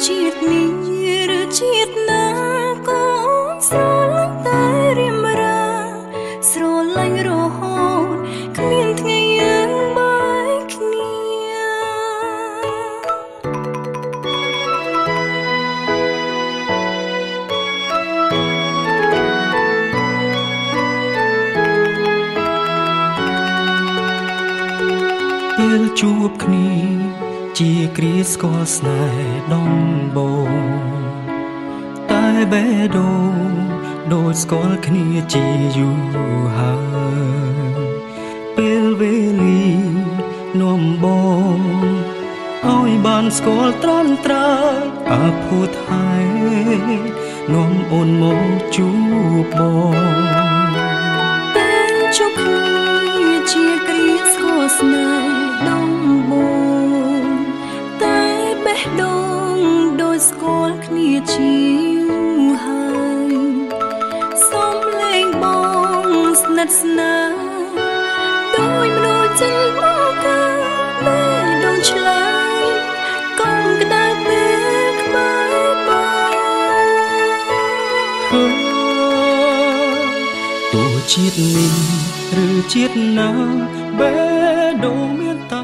ជាតិនេះឬជាតិណាក៏អូនស្រឡាញ់តែរៀមរាស្រឡាញ់រហូតគ្មានថ្ងៃយើងបែកគ្នា ពេលជួបគ្នាជាគ្រាស្គាល់ស្នេហ៍ដំបូងតែបេះដូងដូចស្គាល់គ្នាជាយូរហើយពេលវេលានាំបងឲ្យបានស្គាល់ត្រាន់ត្រើយអភូថៃនាំអូនមកជួបបង ពេលជួបគ្នាជាគ្រាស្គាល់ស្នេហ៍ដំបូងតែបេះដូងដូចស្គាល់គ្នាជាយូរហើយសូមលេងបងស្និទ្ធស្នាលដោយមនុស្សចិត្តមកកាបេះដូងឆ្លើយកុំក្តៅពេលក្បែរបង ទោះជាតិនេះឬជាតិណាបេះដូងមានតែ